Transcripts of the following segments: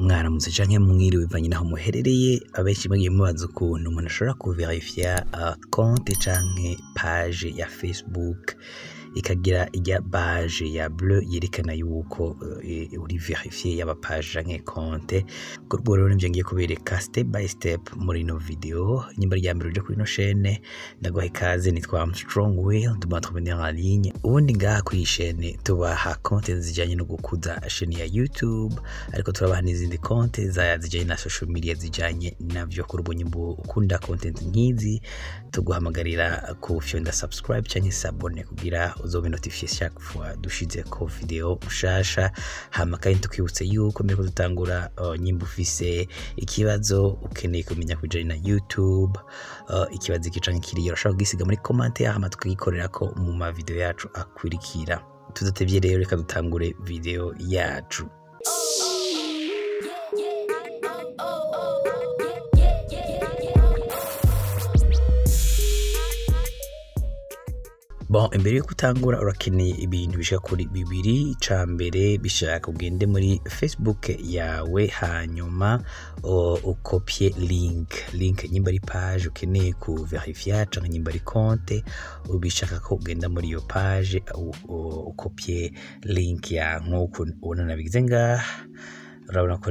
Mwaramutse canke mwiriwe bivanye naho muherereye. Abenshi bagiye mubaza ukuntu umuntu ashobora kuverifya konte canke page ya Facebook ikagira irya badge ya bleu yerekana yuko uri vérifié, yaba page canke konte. Kuri rero nivyo ngiye kubereka step by step muri ino video. Nyimba rya mbere uje kuri ino chaîne, ndaguha ikaze. Nitwa Armstrong Will, ndi umu entrepreneur en ligne. Ubundi ngaha kuri iyi chaîne tubaha content zijanye no gukuza chaîne ya YouTube, ariko turabaha n'izindi content zijanye na social media, zijanye navyo. Kuri ubu nyimbo ukunda content nk'izi, tuguhamagarira kufyonda subscribe canke s'abonner kugira uzobe notifié chaque fois dushizeko video nshasha. Hama kandi tukwibutse yuko mbere ko dutangura, nyimba ufise ikibazo ukeneye kumenya kubijanye na YouTube, ikibazo iki canke kiriya, urashobora kugisiga muri commentaire hama tukagikorerako mu ma video yacu akurikira. Tudatevye rero, reka dutangure video yacu. Bon, imbere yuko utangura urakeneye ibintu bishika kuri bibiri. Ica mbere, bishaka ugende muri Facebook yawe, hanyuma ukopye link. Link nyimba ari page ukeneye ku verifya canke nyimba ari konte, ubishaka ko ugenda muri iyo page ukopye link ya nkuko ubona nabigize ngaha. Urabona ko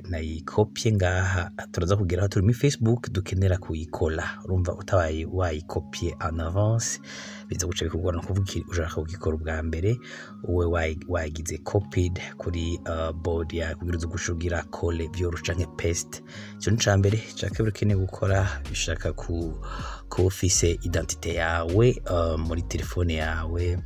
nayikopye ngaha. Turaza kugera aho turi muri Facebook dukenera kuyikola. Urumva utabaye wayikopye en avance biza guca bikugora. No kuvuga ushaka kugikora ubwa mbere, uwe wagize copied kuri board yawe kugira uze guca ugira coller vyoroshe canke paste. Ico ni ica mbere. Ica kabiri ukeneye gukora, bishaka ku kuba ufise identité yawe muri telefone yawe.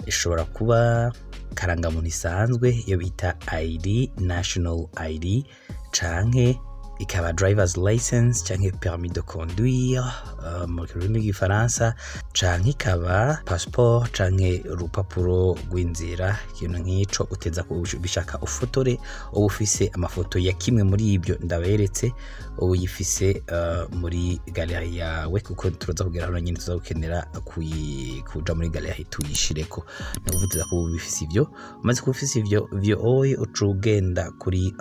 Ishobora kuba karangamuntu isanzwe, iyo bita ID, national ID, canke ikaba driver's license canke permis de conduire mu rurimi rw'igifaransa, canke ikaba passeport canke urupapuro rw'inzira, ikintu nk'ico. Uteza bishaka ufotore, uba ufise amafoto ya kimwe muri ibyo ndaberetse, uba uyifise muri galerie yawe, kuko turaza kugera hano nyine tuza gukenera kuja muri galerie tuyishireko. Ni ukuvuga uteza kuba ubifise ivyo. Umaze kuba ufise ivyo vyo oye, uca ugenda kuri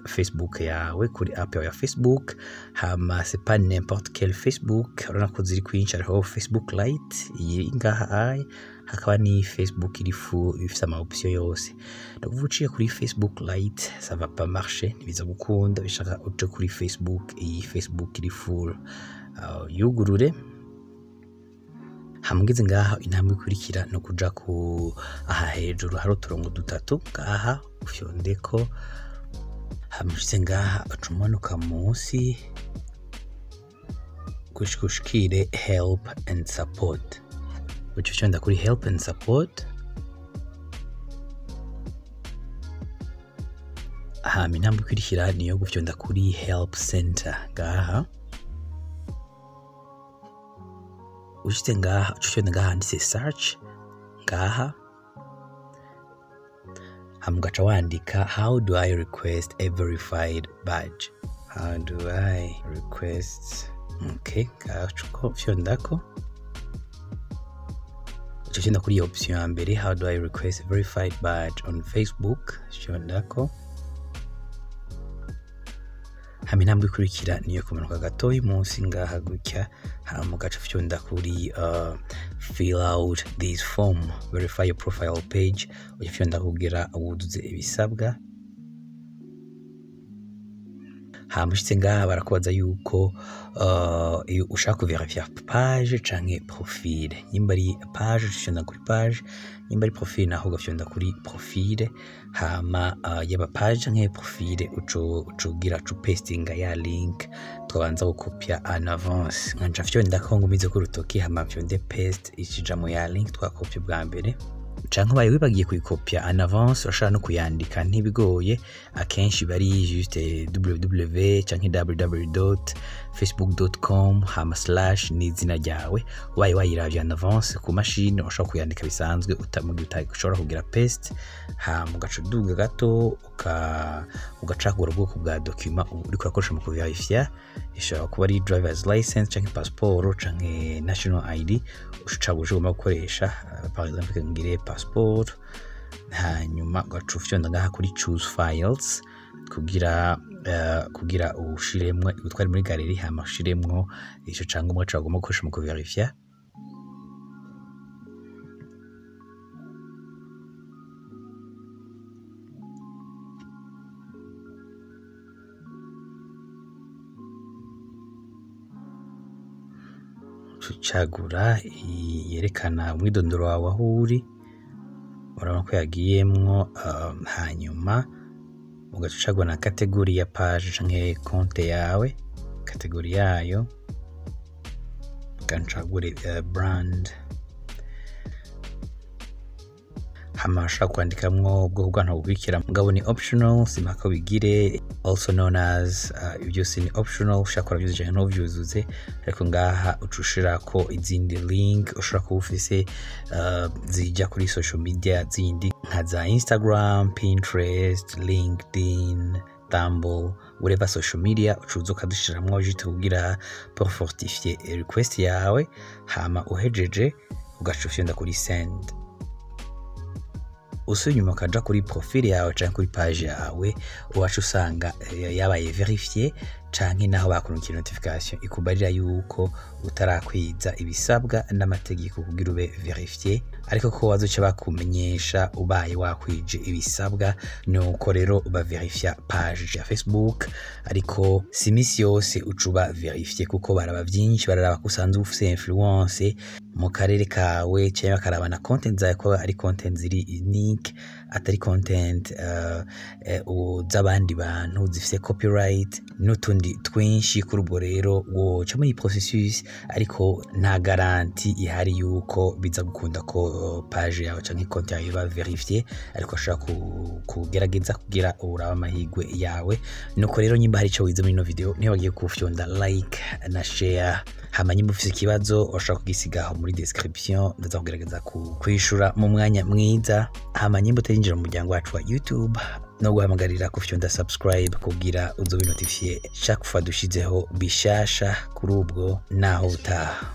Facebook yawe, kuri app yawe ya Facebook. Hama c'est pas n'importe quel Facebook, urabona ko ziri kwinshi. Hariho Facebook Lite iyi ngaha ayi, hakaba ni Facebook iri full ifise ama option yose. Ni ukuvuga uciye kuri Facebook Lite, ça va pas marcher, ntibiza gukunda. Bishaka uje kuri Facebook iyi, Facebook iri full, yugurure. Hama ugeze ngaha, intambwe ikurikira ni ukuja ku aha hejuru hari uturongo dutatu ngaha, ufyondeko. Hama ushitse ngaha, uca umanuka munsi gushika ushikire help and support. Uca ufyonda kuri help and support. Hama intambwe ikurikira niyo gufyonda kuri help center ngaha. Ushitse ngaha, uca ufyonda ngaha handitse search ngaha, hama ugaca wandika "How do I request a verified badge?" How do I request? Okay, ngaha uca ufyondako, uca ufyonda kuri iyo option ya mbere, "How do I request a verified badge on Facebook?" Fyondako. Hama intambwe ikurikira niyo kumanuka gatoyi munsi ngaha gutya, hama ugaca ufyonda kuri "Fill out this form, verify your profile page". Uca ufyonda kugira wuzuze ibisabwa. Hama ushitse ngaha, barakubaza yuko iyo ushaka kuverifya page canke profile. Nyimba ari page, ufyonda kuri page, nyimba ari profile naho ugafyonda kuri profile. Hama yaba page canke profile, uco ugira uca pastinga ya link twabanza gukopya en avance. Nkaca fyonda ko ngumize ku rutoki, hama fyonde paste, ikijamo ya link twakopye bwa mbere. Canke ubaye wibagiye kuyikopya en avance, urashobora no kuyandika, ntibigoye. Akenshi bari juste www canke www.facebook.com hama slash n'izina ryawe. Ubaye wayiravye en avance ku mashini, urashobora kuyandika bisanzwe mu gihe ushobora kugira paste. Hama ugaca uduga gato, ugacagura ubwoko bwa document uriko urakoresha mu kuverifya. Ishobora kuba ari driver's license canke passport canke national ID. Ucagura ico ugomba gukoresha. Par exemple, ngire passport. Hanyuma ugaca ufyonda ngaha kuri choose files kugira ushiremwo, utware muri galerie, hama ushiremwo ico cangombwa cawe ugomba gukoresha mu kuverifya. Ucagura yerekana umwidondoro wawe aho uri, urabona ko yagiyemwo. Hanyuma ugaca ucagura na catégorie ya page canke compte yawe, catégorie yayo. Ncagure brand. Hama ushobora kwandikamwo ubwoko bw'abantu bukurikira, mugabo ni optional, simpaka bigire also known as. Byose ni optional, ushaka uravyuzuza canke ntuvyuzuze. Ariko ngaha uca ushirako izindi link ushobora kuba ufise zija kuri social media zindi nka za Instagram, Pinterest, LinkedIn, Tumblr, whatever social media, ucuza ukazishiramwo juste kugira pour fortifier request yawe. Hama uhejeje ugaca ufyonda kuri send. Usubiye inyuma ukaja kuri profile yawe canke kuri page yawe, uwaca usanga yabaye vérifié, canke naho bakurungikiye notification ikubarira yuko utarakwiza ibisabwa n'amategeko kugira ube vérifié, ariko ko bazoca bakumenyesha ubaye wakwije ibisabwa. Nuko rero uba verifya page ya Facebook, ariko si imisi yose uca uba vérifié, kuko baraba vyinshi. Bararaba ko usanzwe ufise influence mu karere kawe, canke bakaraba na content zawe ko ari content ziri unique, atari content z'abandi bantu zifise copyright n'utundi twinshi. Kuri ubwo rero woca muri iyi processus, ariko nta garantie ihari yuko biza gukunda ko page yawe canke konti yawe iba vérifié, ariko ushobora kugerageza kugira urabe amahirwe yawe. Nuko rero nyimba hari ico wize muri ino video, ntibagiye kufyonda like na share. Hama nyimba ufise ikibazo, ushobora kugisiga aho muri description, ndaza kugerageza kwishura mu mwanya mwiza. Hama nyimba utarinjira mu muryango wacu wa YouTube, no guhamagarira kufyonda subscribe kugira uzobe notifié chaque fois dushizeho bishasha. Kuri ubwo naho utaha.